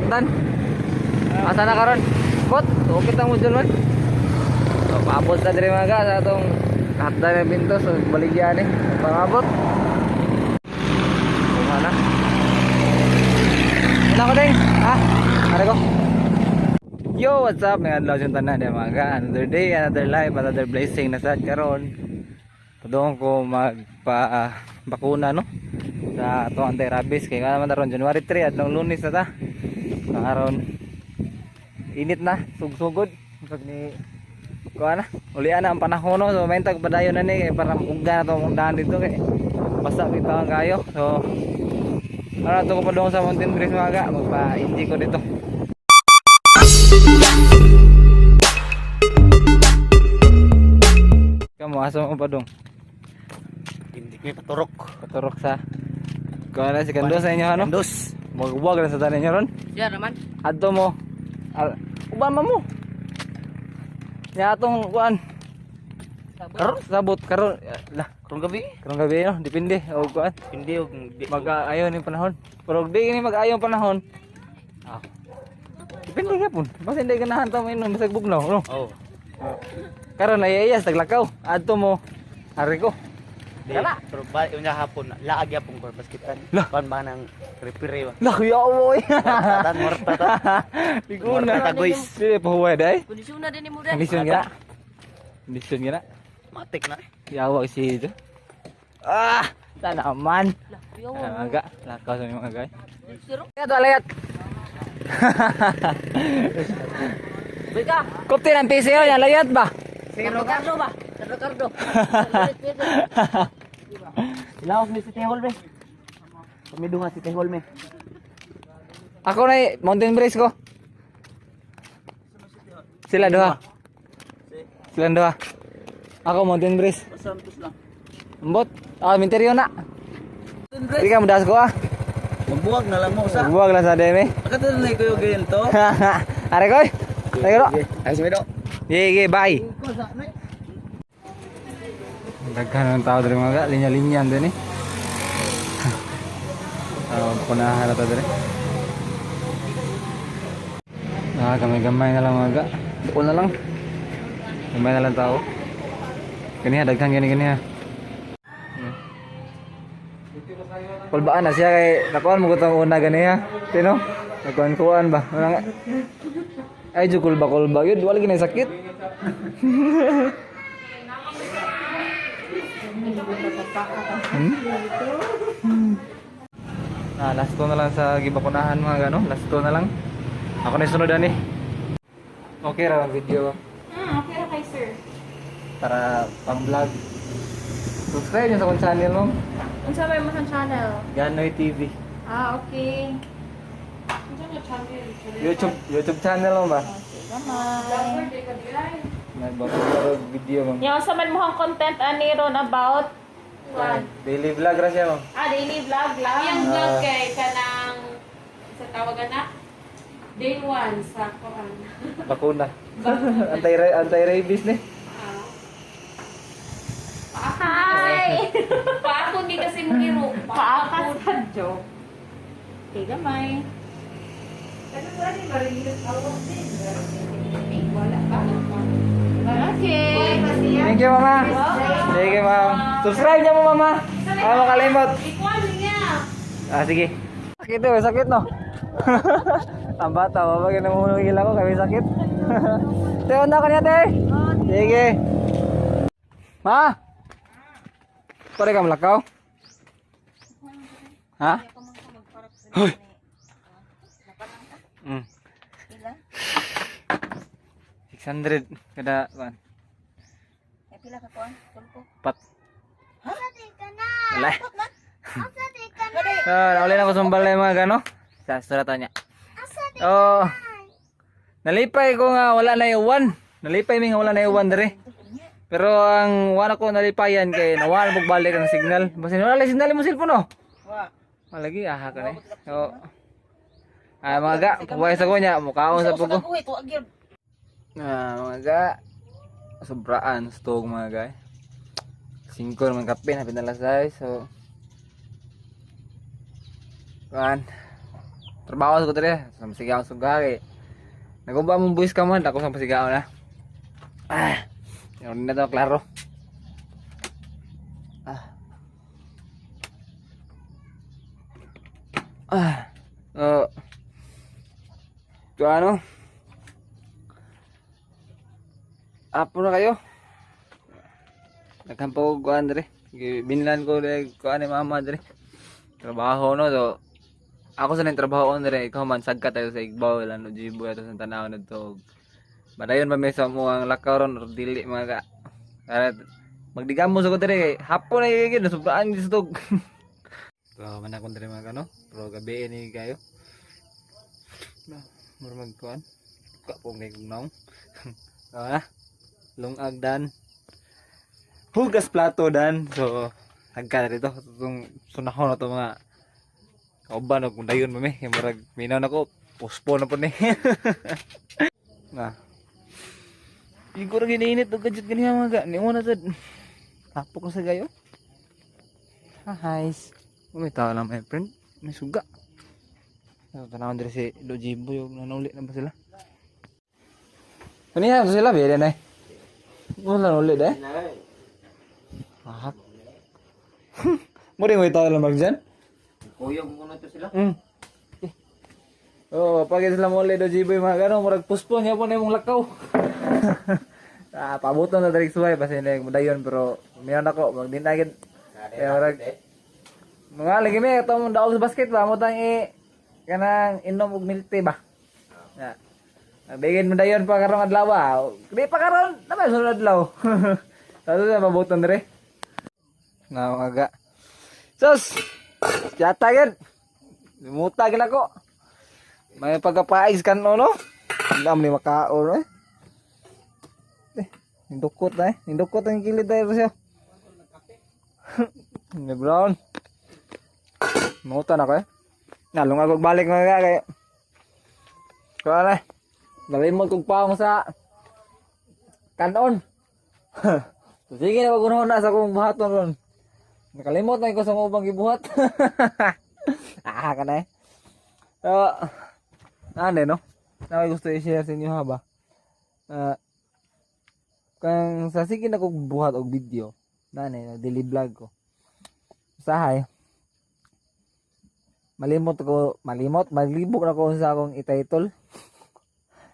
gihatdan. Asa na karon? Bot, okay ta mo dyan man. So, paabot sa diri mga ga sa atong hatdan ng binto so baligyan eh. Pangabot. Kuha na. Ano ko ding? Ha? Are ko. Yo, what's up? May adlaw sa tanan di mga ga. Another day, another life, another blessing na sad karon. Padung ko magpa bakuna no sa atong anti-rabies kay nga naman ron January 3 adlong Lunes na ta. Karon init na, sugsugod. Pag ni kuha na, ulian na ang panahon no. So maintag padayon na ni kay para maugga na to ang daan dito kay basa bitaw ang kayo. So ano to ko padung sa Mountain Breeze mga ga, magpa-inji ko dito. Kamu asa mo padung? Hindi kami paturok. Paturok sa kuha na si Kando sa inyo ano? Kandos. Magbuwag na sa tanan niyo ron. Siya naman. Adto mo. Al Obama mo. Nya atong kuan. Karon sabot karon lah Karong gabi. karong gabi no depende og kuan. Hindi og di. Mag-ayo ni panahon. Pero og di ni mag-ayo ang panahon. Ah. Depende gyapon. Basta hindi ganahan ta mo inom bisag bugnaw no. Oh. Karon ay ayas taglakaw. Adto mo. Ari ko. Di. Pero ba unya hapon laag yapon ko baskitan. Lah. Kan ba nang referee ba. Lah ya oy. Tan morta ta. Iguna. Morta ta guys. Dili pa huway day. Kondisyon na din ni mo dai. Kondisyon gina. Kondisyon gina. Matik na. Yawa si ito. Ah, sana man. Lah, yawa. Ah, aga, lakaw sa mga guys. Siro. Kaya to alayat. Bika. Kupti ng PC yun, alayat ba? Si Ricardo ba? Si Ricardo. Laos ni si Tehol be. Kami duha si Tehol me. Ako na mountain breeze ko. Sila duha. Sila duha. Ako mountain breeze. Santos lang. Ambot. Ah, minteryo na. Hindi ka mudas ko ah. Magbuwag na lang mo sa. Buwag lang sa DM eh. Akata na ko yung ganyan to. Are koy. Are ko. Ay sumido. Sige, bye. Daghan ng tao diri mga ga, linya-linya din eh. Ah, punahan na ta diri. Ah, gamay-gamay na lang mga ga. Duol na lang. Gamay na lang tao. Kaniya daghan gani kaniya. Kulbaan na siya kay nakuan mo gutong una ganiya. Sino? Nakuan-kuan ba? Wala nga. Ay, jud kulba-kulba yun. Wala gina sakit. Ah, last two na lang sa gibakunahan mga gano. Last two na lang. Ako na yung sunod ani. Okay ra ang video Okay ra kay sir. para pang vlog. Subscribe niyo sa akong channel mo. Unsa may mo channel? Ganoy TV. Ah, okay. Unsa nga channel? YouTube YouTube channel mo ba? Okay, gamay. Nagbabago video ma'am. Nya unsa man mo ang content ani ron about Ah, daily vlog ra siya ma'am. Ah, daily vlog lang. Yung vlog kay kanang sa tawagan na day 1 sa kuan. Bakuna. Anti anti rabies ni. Ah, Hi. paako ni kasi mo giro. Paakas sa joke. Okay, gamay. Okay. Thank you mama. Thank you ma'am. Subscribe niyo mo mama. Ah, makalimot. Ikuan niya. Ah, sige. Sakit eh, sakit no. Ang bata, baba ginamunog gila ko kami sakit. Te, onda ka niya, te. Sige. Ma. Pare ka malakaw? Ha? Hoy. 600 kada kuan. Pila ka kuan? Tulpo. Pat. Wala. Ah, nauli na ko sumbal na yung mga gano. Sa suratan niya. Oh. Nalipay ko nga wala na iwan. Nalipay mi nga wala na iwan dire. Pero ang wala ko nalipayan kay nawala mo balik ang signal. Basin wala lang signal mo cellphone no. Malagi aha ka ni. So ah mga ga, puway sa ko niya, mukaon sa pugo. Ah, mga ga. Sobraan stog mga ga. Singko naman kape na pinalasay. So kuan. Trabaho sa ko dire. Sa masigaw suga kay. Naguba mong buwis ka man ako sa pasigaw na. Ah. Yun na to klaro. Ah. Ah. Oh. To ano? Apo na kayo. Naghampo ko kuan dire. Binlan ko dire kuan ni mama dire. Trabaho no so ako sa nang trabaho on dire ikaw man sagka tayo sa Igbaw lan no jibo ato sa tanaw nadto. Badayon ba may sa mo ang lakaw ron or dili mga ka. Ara, magdigamo sa ko dire kay hapon na gid sobraan gid sa tug. So man akong dire mga kano, pero gabi ni kayo. Na, mura magkuan. Ka po may naong. Ah, lungag dan. Hugas plato dan. So, hagka na dito. Itong sunahon na to mga kauban og dayon mami. Kay murag minaw na ko, postpone na po ni. Na. Igor giniinit og gadget ganiha mga ga. Niuna sad. Tapok na sa gayo. Ah, hi. May tao lang my friend. May suga. So, tanawon diri si Dojibo yung nanuli na ba sila? Kaniya sila biyada na eh. Wala nuli de. Ah. Mo rin may tao lang mag dyan? Kuyog mo na to sila. Oh, pag sila mo ulit do Jiboy mga gano, murag postpone niya po na imong lakaw. Ah, pabuton na direk suway basta hindi dayon pero meron ako magdinagid. Kaya murag mga lagi mi ato mong daog sa basket ba mo tang i kanang inom og milk tea ba. Na. Bigin mo dayon pa karong adlaw ba. Di pa karon, naman sunod adlaw. Tato na pabuton dire. Na mga ga. Sus! Yata gid. Limuta gid ako. May pagkapaig kan no? Hindi mo ni makaon eh. Eh, nindukot na eh. Nindukot ang kilid tayo siya. Ni Brown. Muta na ko eh. Nalungag og balik mga kay. Kuha na. Nalimot kog paong sa kanon. So, sige na pag na sa akong buhaton ron. Nakalimot na ko sa mga ubang gibuhat. Ah, kana eh. So, ano no? Na may gusto i-share sa inyo ha ba? Ah, kang sa sige na kog buhat og video, nani nag daily vlog ko. Usahay. Malimot ko, malimot, maglibok na ko sa akong i-title.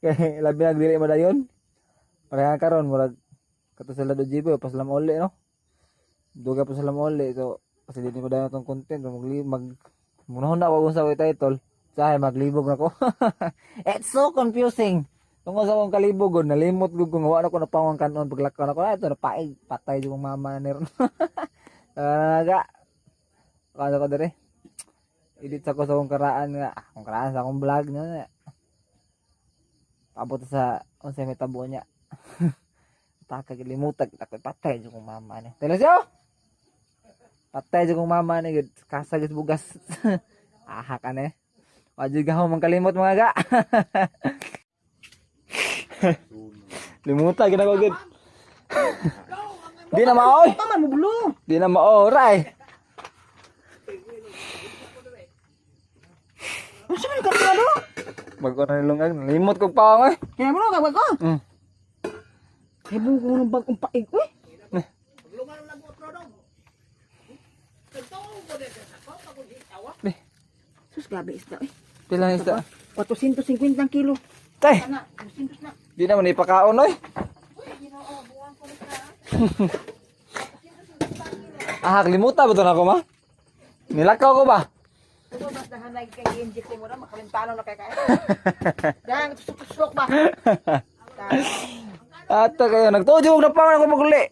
Kay labi nag dili madayon. Pareha karon murag kato sila do GB pa sila mauli no. Duga pa sila mauli so kasi dili mo dayon tong content mag mag munahon na ako sa akong i-title. Sahay maglibog na ko. It's so confusing. Tungkol sa akong kalibog, oh, nalimot gud ko nga wa na ko napangong kanon paglakaw na ko. Ah, ito napaig, patay jud kong mama ni ron. Naga. Kano ko dire. Edit sa ko sa akong karaan nga, ah, akong karaan sa akong vlog na. Paabot sa unsay may tabo niya. Taka gilimutag ako patay jud kong mama ni. Telasyo. Patay jud kong mama ni gud kasag sa bugas. Aha ka na eh. Wajud ka mang kalimot mga ga. Limutan gina ko gud. Di na maoy. Paman mo bulo. Di na maora eh. Unsa man ka do? Bago na nilungag, nalimot kog paong eh. Kaya mo na kag ko. Kay ko ng bagong paig uy. Eh. Sus grabe isda eh. Pila isda? 450 kilo. Tay, Ana, 200 na. di naman ipakaon oy. Ah, limutan ba to na ako ma? Nilakaw ko ba? Tulo mas nahanay kay inject mo na makalintano na kay kay. Dang tusok-tusok ba. Ato kayo, nagtujo na pa ako maguli.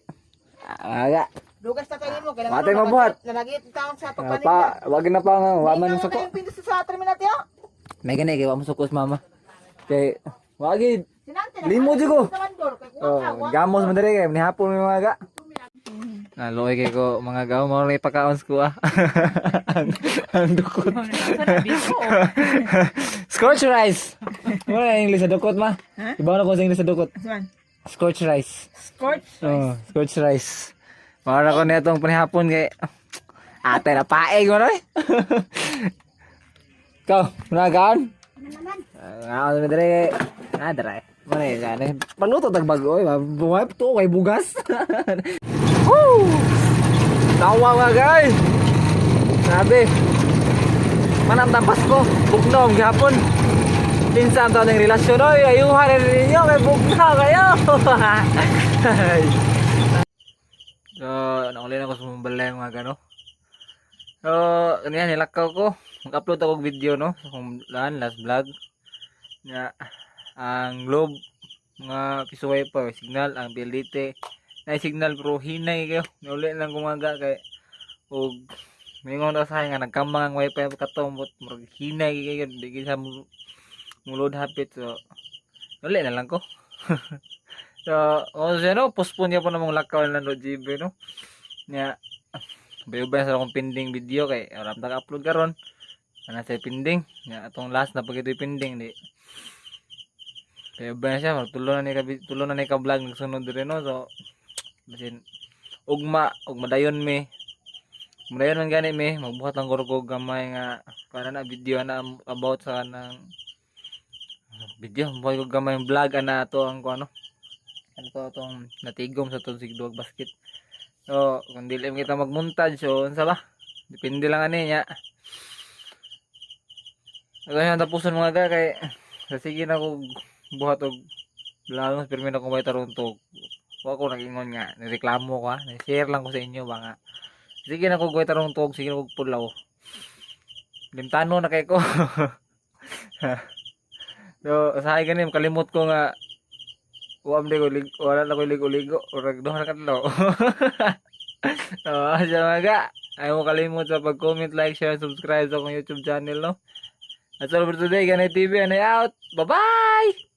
Aga. Dugas na tayo mo kailangan Matay mabuhat. Nalagi taon sa pagpanik. Pa, wag na pa nga, wa man suko. Kayong pinto sa terminal tiyo. May gani kay wa mo suko sa mama. Kay wagi Sinante na. Limo jud ko. Sa bandol kay kuha Oh, ka. Wa. gamos man diri kay nihapon mi mga ga. Naluoy kay ko mga gaw mao rin ipakaon sa kuha. Ang dukot. Scorch rice. Mo na English sa dukot ma. Ibaw na ko sa English sa dukot. Scorch rice. Scorch. Oh, scorch rice. Mao na ko niya tong panihapon kay ate na paeg mo na eh. Ikaw, managaan? Ano naman? Ah, ano dire? Ah, dire. Mana yan eh. Paluto tag bago oy, buhay to kay bugas. Woo! Tawa nga guys. Grabe. Manam tapas ko, bugnaw gihapon. Pinsa ang taon ng relasyon oy, ayuhan na ninyo kay bugnaw kayo. So, nauli na ko sa mong balay mga gano. So, kaniya nilakaw ko. Mag-upload ako og video no sa akong laan last vlog. Nga ang Globe mga pisuway pa signal ang PLDT na signal pero hinay kayo. Nauli lang kumaga kay og mingon na sa nga nagkamang ang wifi katong but murag hinay kayo di gyud sa mo load hapit, so nauli na lang ko. So, oh, siya no, postpone niya po namang lakaw na no GB no. Nya bayubay sa akong pending video kay wala pa upload karon. Ana sa pending nya atong last na pag ito'y pending di. Bayubay na siya, magtulo na ni ka tulo na ni ka vlog nagsunod dire no. So basin ugma ug madayon mi. Madayon man gani mi, magbuhat lang ko og gamay nga para na video na about sa kanang video, buhay ko gamay vlog ana ato ang kuano ano to atong natigom sa tong sigduag basket. So, kung dili man kita magmontage, so unsa ba? Depende lang ani niya. Ako yung tapuson mga ga kay sa sige na ko buhat og vlog pero na ko may tarong to. Wa ko nag-ingon nga, nireklamo ko ha, share lang ko sa inyo ba nga. Sige na ko guway tarong tuog, sige na ko pulaw. Limtano na kay ko. So, usahay gani kalimot ko nga wa man ko lig wala na ko ligo-ligo, urag duha na kadlaw. So, siya mga ga. Ayaw mo kalimot sa pag-comment, like, share, and subscribe sa akong YouTube channel, no? That's all for today. Ganay TV, and I out. Bye-bye!